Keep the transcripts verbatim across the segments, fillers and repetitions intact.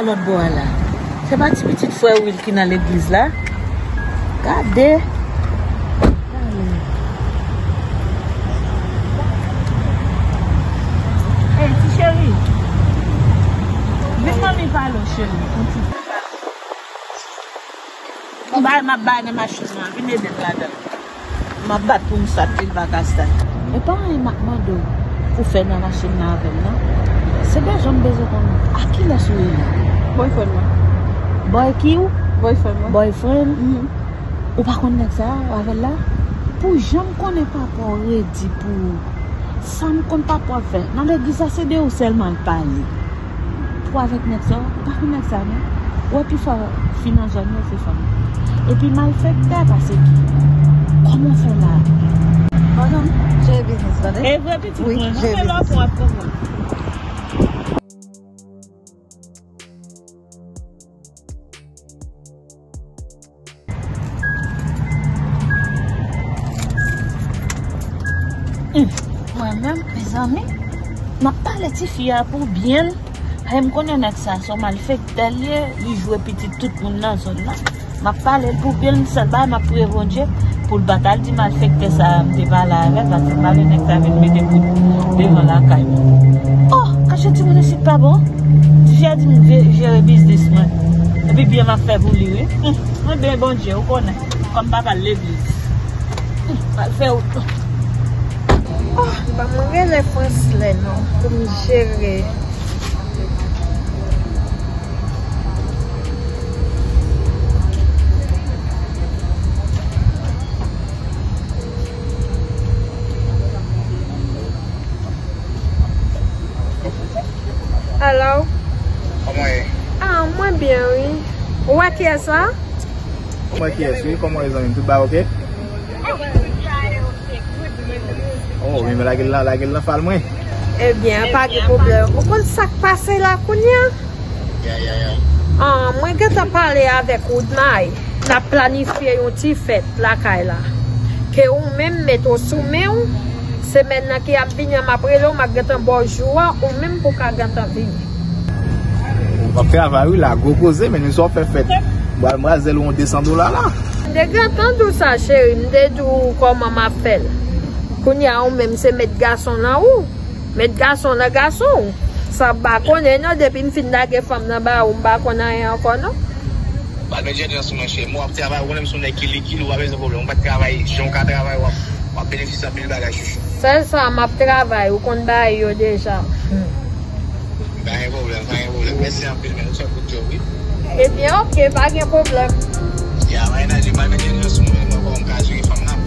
Lòt bò a la. Se pa ti pitit frè Will ki nan legliz la? Gade. Ey, ti cheri. Vin manmi pale w, cheri. Yon ti bagay m ap bay nan machin nan, vin ede m ladan l. M ap bat pou m sa pil baka sa. E pa anyen m ap mande w pou fè nan machin nan avè m nan. Se bezwen m bezwen konn a kilès ou rele. Boyfriend mwen. Boy ki ou? Boyfriend mwen. Boyfriend? Mhm. Ou pa konn nèg sa a, ou avè l la? Pou jan m konnen papa w redi pou ou, sa m konn papa w ap fè. Nan legliz la, se de ou sèlman l pale. Pou avèk nèg sa, ou pa konn nèg sa non. Ou wè pifò fi nan zòn yo se fanm. Epi malfektè pase ki. Kòman w fè la? Pardon, jere biznis tande? E vre pitit mwen, wi, jere biznis. Fè lòt w ap konprann. Hmm. Mwen menm, mezanmi, m ap pale tifi a pou byen l. Ay, m konnen nèg sa, se yon malfektè l ye, li jwe pitit tout moun nan zòn nan. M ap pale l pou byen l, sèl bagay m ap priye Bondye pou l pa t al di malfektè sa a m te pale avè l, paske m pa vle nèg sa vin mete kout devan lakay mwen. Oh, kache timoun isit pa bon. Ti fi a di m je-, jere biznis mwen. Epi byen m ap fè pou li, wi. Hmm. Mwen byen Bondye, ou konnen. Kòm papa legliz. Al fè wout. Oh, ban mwen rele Franslè non, pou m jere. Alo? Kòman w ye? Ah, mwen byen, wi. Ou wè kiyès la? Mwen kiyès, wi. Kòman w ye, zanmi m? Tout bagay oke? Oh, men lage l nan, lage l nan fal mwen. Ebyen, pa gen pwoblèm. Ou konn sa k pase la kounye a? Ya, ya, ya. Ah, mwen gentan pale avèk Woodmay. N ap planifye yon ti fèt lakay la. Ke ou menm met w sou men w, semèn nan ki ap vini an, m ap rele w, m ap gentan ba w jou a, ou menm pou w ka gentan vini. W ap travay wi la, gwo koze, men nou sa w fè fèt. Bwa mwazel yon de san dola la. M te gentan di w sa, cheri, m te di w kòman m ap fè l. Kounye a, ou menm se met gason nan ou. Met gason nan gason w. Sa m pa konnen non, depi m fin lage fanm nan ba ou, m pa konn anyen ankò non. Pa met jènjan sou mwen cheri, mwen w ap travay, ou konnen m se yon nèg ki likid, ou pa bezwen pwoblèm, ou pa t travay, jan w ka travay, w ap, w ap benefisye anpil bagay chouchou. Sèl sa m ap travay, ou konn bagay yo deja. Hmm. Pa gen pwoblèm, pa gen pwoblèm, mèsi anpil, men nou fè kout jòb wi. Ebyen oke, pa gen pwoblèm. Ya, pa gen anyen, pa met jènjan sou mwen, mwen kòman m ka jere fanm nan.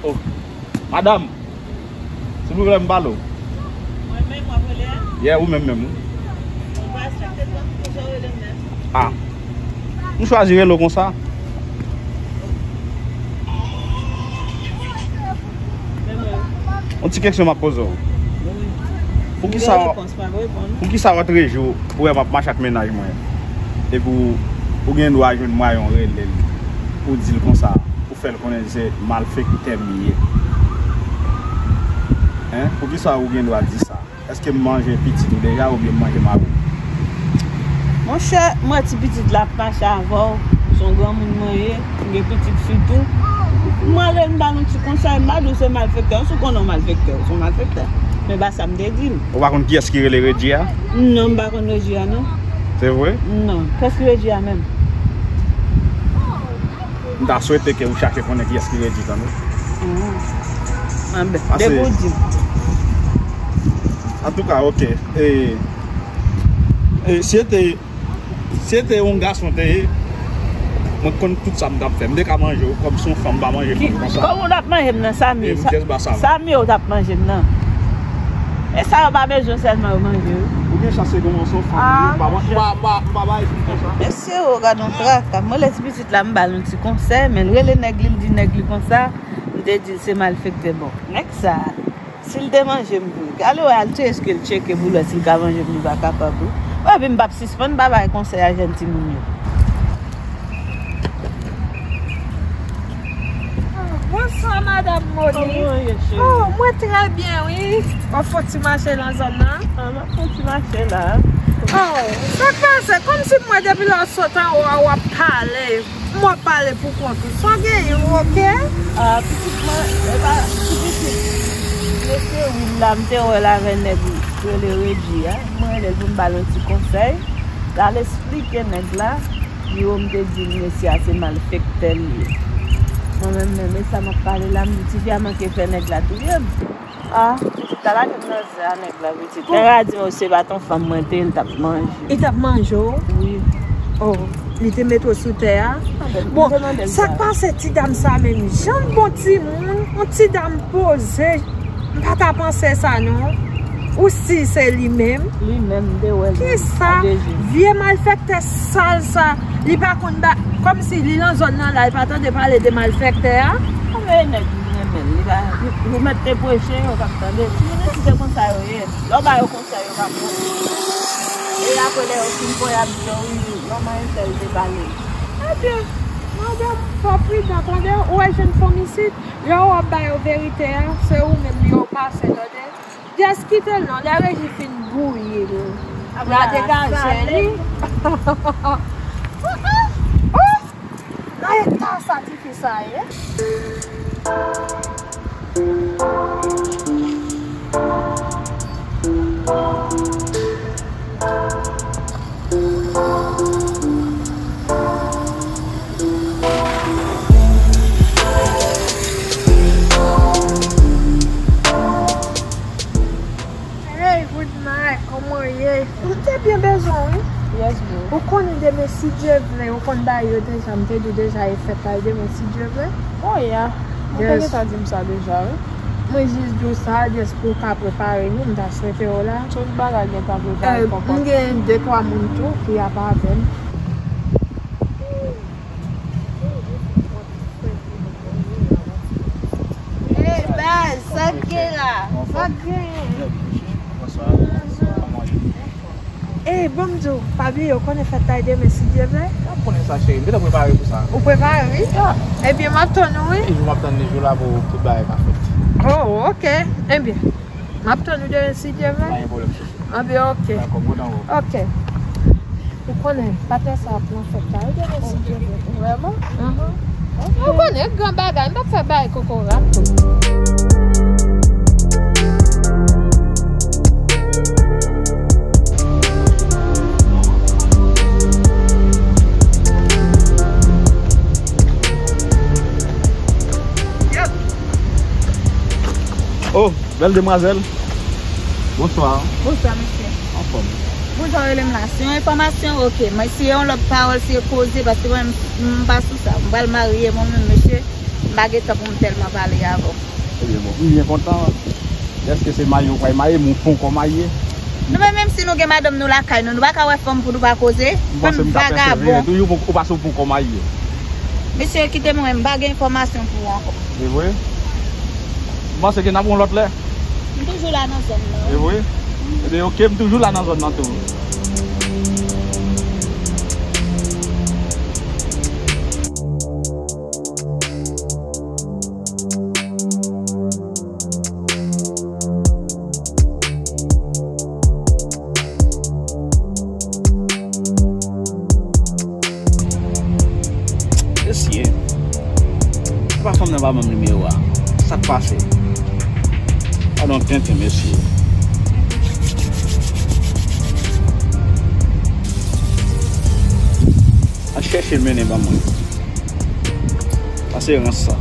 Oh, madanm, silvouplè, m pale w. Mwen menm w ap rele a? Yeah, ou menm menm, wi. Ou pa respekte m non, pou sa w rele m menm? Ah. M chwazi rele w konsa. Yon ti kesyon m ap poze w. Poukisa, poukisa w ap reji w pou wè m ap mache ak mennaj mwen? Epi w, ou gen dwa jwenn mwayen w rele l, ou di l konsa, ou fè l konnen se malfektè m ye. Hein? Poukisa ou gen dwa di sa? Èske m manje pitit ou deja oubyen m manje mari w? Monchè, m wè ti pitit la ap mache avè w, se yon granmoun mwen ye, m gen pitit fi tou. M rele l, m ba l yon ti konsèy, m pa di w se malfektè, si w konnen yon malfektè, w se yon malfektè. Men pa sa m te di l. Ou pa konn kiyès ki rele Redji a? Non, m pa konn Redji a non. Se vre? Non. Kiyès ki Redji a menm? M ta swete ke ou chache konnen kiyès ki Redji tande. Anben, depi w di m. Antouka, oke. E, e, si se te, si se te yon gason te ye, mwen konn tout sa m t ap fè. M te ka manje w kòm se yon fanm pa manje fanm konsa. Kòman w t ap manje m nan, Samy? E m jès ba sa. Samy, w t ap manje m nan. E sa yo pa bezwen sèlman yo manje wi. Ou gen chans se kòman se yon fanm li ye, m pa, m pa, m pa, m pa bay fanm konsa. Mesye o, gad yon traka. Mwen lè ti pitit la, m ba l yon ti konsèy, men l rele nèg li, l di nèg li konsa, m te di l se malfektè. Bon, nèg sa, si l te manje m vre, gade wè al tcheke l tcheke pou l wè si l ka manje m, li pa kapab wi. Epi m p ap sispann pa bay konsèy a jèn timoun yo. Modi. Kòman w ye, cheri? Oh, mwen trè byen, wi. W ap fè yon ti mache nan zòn nan? Ah, m ap fè yon ti mache la. Oh, sa k pase? Kòmsi mwen depi lè w sot anwo a, w ap pale. M wè w ap pale pou kont ou. Sa w genyen, ou oke? Ah, pitit mwen, e pa, ti pitit. Mesye Will la, m te wè l avè nèg rele Reggie a. Mwen rele l pou m ba l yon ti konsèy. L al esplike nèg la. Yo, m te di l, mesye a se malfektè l ye. Mwen menm, menm, e sa m ap pale la, m di, tifi a manke fè nèg la touye m. Ah, pitit, ta lage m nan zen a nèg la, pitit. Nèg la di m, se pa t yon fanm mwen te ye, l t ap manje. Li t ap manje w? Wi. Oh, li te mete w sou tè a? Bon, sa k pase ti dam sa menm? Jan l bon timoun, yon ti dam poze. M pa ta panse sa non. Ou si se li menm? Li menm, m te wè l. Kisa? Vye malfektè sal sa. Li pa konn ba, kòmsi li nan zòn nan la, li pa tande pale de malfektè a? Konbyen nèg li renmen, li pa, li, li mèt te preche, yo p ap tande. Ti moun isi se konsa yo ye. Lè w ba yo konsèy, yo p ap pran. E apre lè yo fin pran, y ap di yo, wi, manman entèl te pale. Ebyen, madanm, fò pridan, tande, ou wè jèn fanm isit, lè w ap ba yo verite a, se ou menm yo pase, tande. Just kite l non, lè Reji fin bouyi l, l a degaje li. Oh, oh, oh! Nan eta sa tifi sa ye. Hey, good night, kòman w ye? M te byen bezwen w, wi. Yes, boo. Ou konnen demen, si Dye vle, ou konn bagay yo deja, m te di w deja, e fèt la, demen, si Dye vle. Oh, yeah. Ou te gentan di m sa deja, wi. Mwen jis di w sa, jis pou w ka prepare nou, m ta swete w la. Tout bagay gentan prepare, konprann. M gen de, twa moun tou ki ap avè m. Hey, baz, sa k gen la? Sa k genyen? Bonswa. Kòman w ye? Ey, ban m di w, pa bliye, ou konnen fèt la demen, si Dye vle. M ap konnen sa, cheri. M gentan prepare pou sa. Ou prepare, wi? Ya. Ebyen, m ap tann ou, wi. Wi, jou m ap tann li, jou la pou tout bagay ka fèt. Oh, oke. Ebyen, m ap tann ou demen, si Dye vle. Pa gen pwoblèm, cheri. Anben, oke. Dakò, bon, dakò. Oke. Ou konnen, patnè sa ap nan fèt la, wi, demen, si Dye vle. Vrèman? Ahan. Oke. Ou konnen, gran bagay, m p ap fè bagay kokorat tou. Oh, bèl demwazèl. Bonswa. Bonswa, mesye. Anfòm. Bon, jan w rele m la? Se yon enfòmasyon? Oke. Men si se yon lòt pawòl, se koze, paske mwen, m, m pa sou sa. M pral marye, mwen menm, mesye. M pa gen tan pou m tèlman pale avè w. Ebyen, bon, m byen kontan. Èske se marye ou pral marye, men ou ponkò marye? Nou menm, menm si nou gen madanm nou lakay nou, nou pa ka wè fanm pou nou pa koze? Fanm vagabon. Toujou ou pa sou ponkò marye. Mesye, kite mwen, m pa gen enfòmasyon pou ou ankò. Se vre? M panse ke n ap yon lòt lè. M toujou la nan zòn nan. Se vre? Ebyen, oke, m toujou la nan zòn nan tou. Mesye, se pa fanm nan pa ban m nimewo a. Sa k pase? Gadon tenten, mesye. Al chèche mennen ban mwen. Pase rans sa.